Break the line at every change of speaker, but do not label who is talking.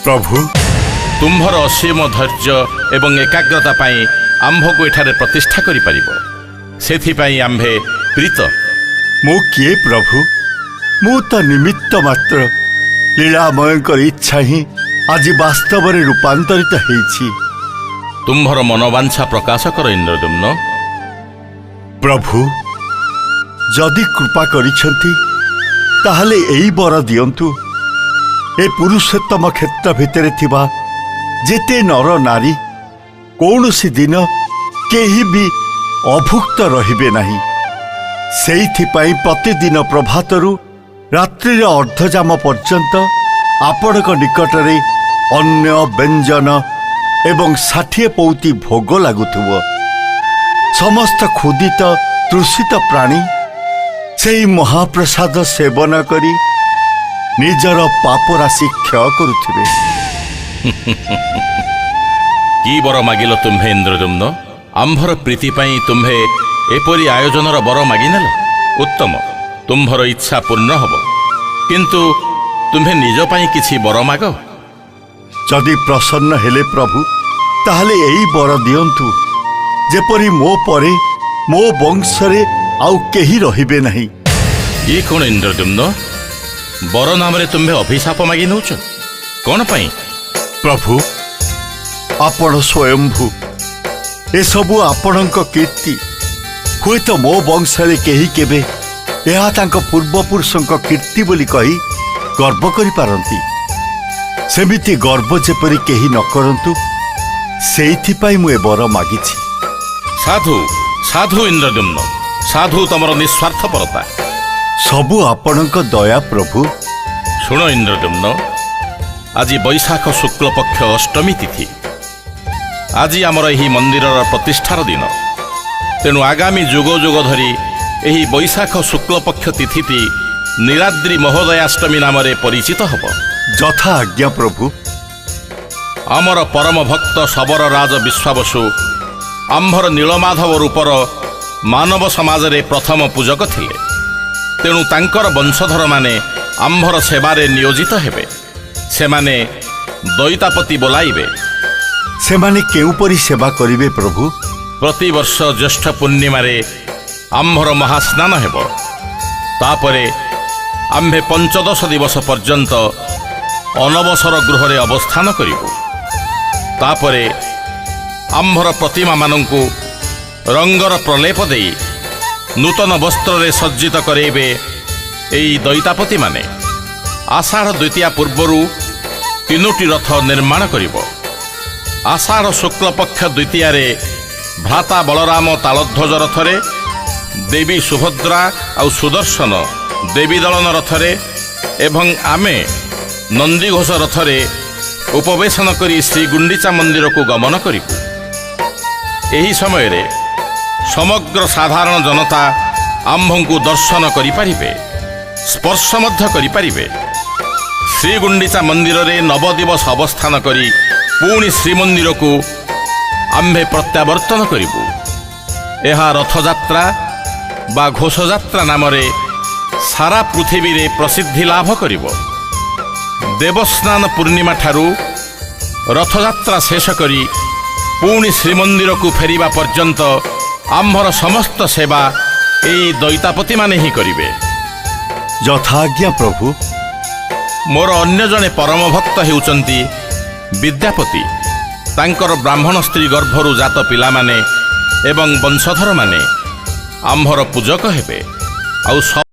ପ୍ରଭୁ,
ତୁମ୍ଭର ଅସୀମ ଧୈର୍ଯ୍ୟ ଏବଂ ଏକାଗ୍ରତା ପାଇଁ ଆମ୍ଭକୁ ଏଠାରେ ପ୍ରତିଷ୍ଠା କରିପାରିବ, ସେଥିପାଇଁ ଆମ୍ଭେ ପ୍ରୀତ।
ମୁଁ କିଏ ପ୍ରଭୁ? ମୁଁ ତ ନିମିତ୍ତ ମାତ୍ର। ଲୀଳାମୟଙ୍କର ଇଚ୍ଛା ହିଁ ଆଜି ବାସ୍ତବରେ ରୂପାନ୍ତରିତ ହେଇଛି।
ତୁମ୍ଭର ମନୋବାଞ୍ଛା ପ୍ରକାଶ କର, ଇନ୍ଦ୍ରଦ୍ୟୁମ୍ନ।
ପ୍ରଭୁ, ଯଦି କୃପା କରିଛନ୍ତି, ତାହେଲେ ଏଇ ବର ଦିଅନ୍ତୁ, ଏ ପୁରୁଷୋତ୍ତମ କ୍ଷେତ୍ର ଭିତରେ ଥିବା ଯେତେ ନର ନାରୀ କୌଣସି ଦିନ କେହି ବି ଅଭୁକ୍ତ ରହିବେ ନାହିଁ। ସେଇଥିପାଇଁ ପ୍ରତିଦିନ ପ୍ରଭାତରୁ ରାତ୍ରିର ଅର୍ଦ୍ଧଯାମ ପର୍ଯ୍ୟନ୍ତ ଆପଣଙ୍କ ନିକଟରେ ଅନ୍ନ, ବ୍ୟଞ୍ଜନ ଏବଂ 60 ପଉତି ଭୋଗ ଲାଗୁଥିବ। ସମସ୍ତ କ୍ଷୁଧିତ ତୃଷିତ ପ୍ରାଣୀ ସେଇ ମହାପ୍ରସାଦ ସେବନ କରି ନିଜର ପାପ ରାଶି କ୍ଷୟ କରୁଥିବେ।
କି ବର ମାଗିଲ ତୁମ୍ଭେ, ଇନ୍ଦ୍ରଦ୍ୟୁମ୍ନ? ଆମ୍ଭର ପ୍ରୀତି ପାଇଁ ତୁମ୍ଭେ ଏପରି ଆୟୋଜନର ବର ମାଗିନେଲ। ଉତ୍ତମ, ତୁମ୍ଭର ଇଚ୍ଛା ପୂର୍ଣ୍ଣ ହେବ। କିନ୍ତୁ ତୁମ୍ଭେ ନିଜ ପାଇଁ କିଛି ବର ମାଗ।
ଯଦି ପ୍ରସନ୍ନ ହେଲେ ପ୍ରଭୁ, ତାହେଲେ ଏଇ ବର ଦିଅନ୍ତୁ, ଯେପରି ମୋ ପରେ ମୋ ବଂଶରେ ଆଉ କେହି ରହିବେ ନାହିଁ।
ଇଏ କ'ଣ ଇନ୍ଦ୍ରଦ୍ୟୁମ୍ନ? ବର ନାମରେ ତୁମ୍ଭେ ଅଭିଶାପ ମାଗି ନେଉଛ? କ'ଣ ପାଇଁ?
ପ୍ରଭୁ, ଆପଣ ସ୍ୱୟମ୍ଭୁ। ଏସବୁ ଆପଣଙ୍କ କୀର୍ତ୍ତି। ହୁଏତ ମୋ ବଂଶରେ କେହି କେବେ ଏହା ତାଙ୍କ ପୂର୍ବପୁରୁଷଙ୍କ କୀର୍ତ୍ତି ବୋଲି କହି ଗର୍ବ କରିପାରନ୍ତି। ସେମିତି ଗର୍ବ ଯେପରି କେହି ନ କରନ୍ତୁ, ସେଇଥିପାଇଁ ମୁଁ ଏ ବର ମାଗିଛି।
ସାଧୁ, ସାଧୁ ଇନ୍ଦ୍ରଦ୍ୟୁମ୍ନ, ସାଧୁ ତମର ନିସ୍ୱାର୍ଥପରତା।
ସବୁ ଆପଣଙ୍କ ଦୟା ପ୍ରଭୁ।
ଶୁଣ ଇନ୍ଦ୍ରଦ୍ୟୁମ୍ନ, ଆଜି ବୈଶାଖ ଶୁକ୍ଳପକ୍ଷ ଅଷ୍ଟମୀ ତିଥି। ଆଜି ଆମର ଏହି ମନ୍ଦିରର ପ୍ରତିଷ୍ଠାର ଦିନ। ତେଣୁ ଆଗାମୀ ଯୁଗ ଯୁଗ ଧରି ଏହି ବୈଶାଖ ଶୁକ୍ଳପକ୍ଷ ତିଥିଟି ନୀଳାଦ୍ରି ମହୋଦୟାଷ୍ଟମୀ ନାମରେ ପରିଚିତ ହେବ।
ଯଥା ଆଜ୍ଞା ପ୍ରଭୁ।
ଆମର ପରମ ଭକ୍ତ ଶବର ରାଜ ବିଶ୍ୱାବସୁ ଆମ୍ଭର ନୀଳମାଧବ ରୂପର ମାନବ ସମାଜରେ ପ୍ରଥମ ପୂଜକ ଥିଲେ। ତେଣୁ ତାଙ୍କର ବଂଶଧରମାନେ ଆମ୍ଭର ସେବାରେ ନିୟୋଜିତ ହେବେ। ସେମାନେ ଦଇତାପତି ବୋଲାଇବେ।
ସେମାନେ କେଉଁପରି ସେବା କରିବେ ପ୍ରଭୁ?
ପ୍ରତିବର୍ଷ ଜ୍ୟେଷ୍ଠ ପୂର୍ଣ୍ଣିମାରେ ଆମ୍ଭର ମହାସ୍ନାନ ହେବ। ତାପରେ ଆମ୍ଭେ 15 ଦିବସ ପର୍ଯ୍ୟନ୍ତ ଅନବସର ଗୃହରେ ଅବସ୍ଥାନ କରିବୁ। ତାପରେ ଆମ୍ଭର ପ୍ରତିମାମାନଙ୍କୁ ରଙ୍ଗର ପ୍ରଲେପ ଦେଇ ନୂତନ ବସ୍ତ୍ରରେ ସଜ୍ଜିତ କରେଇବେ ଏଇ ଦଇତାପତିମାନେ। ଆଷାଢ଼ ଦ୍ୱିତୀୟା ପୂର୍ବରୁ ତିନୋଟି ରଥ ନିର୍ମାଣ କରିବ। ଆଷାଢ଼ ଶୁକ୍ଳପକ୍ଷ ଦ୍ୱିତୀୟାରେ ଭ୍ରାତା ବଳରାମ ତାଳଧ୍ୱଜ ରଥରେ, ଦେବୀ ସୁଭଦ୍ରା ଆଉ ସୁଦର୍ଶନ ଦେବୀଦଳନ ରଥରେ ଏବଂ ଆମେ ନନ୍ଦିଘୋଷ ରଥରେ ଉପବେଶନ କରି ଶ୍ରୀଗୁଣ୍ଡିଚା ମନ୍ଦିରକୁ ଗମନ କରିବୁ। ଏହି ସମୟରେ ସମଗ୍ର ସାଧାରଣ ଜନତା ଆମ୍ଭଙ୍କୁ ଦର୍ଶନ କରିପାରିବେ, ସ୍ପର୍ଶ ମଧ୍ୟ କରିପାରିବେ। ଶ୍ରୀଗୁଣ୍ଡିଚା ମନ୍ଦିରରେ ନବଦିବସ ଅବସ୍ଥାନ କରି ପୁଣି ଶ୍ରୀମନ୍ଦିରକୁ ଆମ୍ଭେ ପ୍ରତ୍ୟାବର୍ତ୍ତନ କରିବୁ। ଏହା ରଥଯାତ୍ରା ବା ଘୋଷଯାତ୍ରା ନାମରେ ସାରା ପୃଥିବୀରେ ପ୍ରସିଦ୍ଧି ଲାଭ କରିବ। ଦେବସ୍ନାନ ପୂର୍ଣ୍ଣିମା ଠାରୁ ରଥଯାତ୍ରା ଶେଷ କରି ପୁଣି ଶ୍ରୀମନ୍ଦିରକୁ ଫେରିବା ପର୍ଯ୍ୟନ୍ତ ଆମ୍ଭର ସମସ୍ତ ସେବା ଏଇ ଦଇତାପତିମାନେ ହିଁ କରିବେ।
ଯଥାଜ୍ଞା ପ୍ରଭୁ।
ମୋର ଅନ୍ୟ ଜଣେ ପରମ ଭକ୍ତ ହେଉଛନ୍ତି ବିଦ୍ୟାପତି। ତାଙ୍କର ବ୍ରାହ୍ମଣ ସ୍ତ୍ରୀ ଗର୍ଭରୁ ଜାତ ପିଲାମାନେ ଏବଂ ବଂଶଧରମାନେ ଆମ୍ଭର ପୂଜକ ହେବେ ଆଉ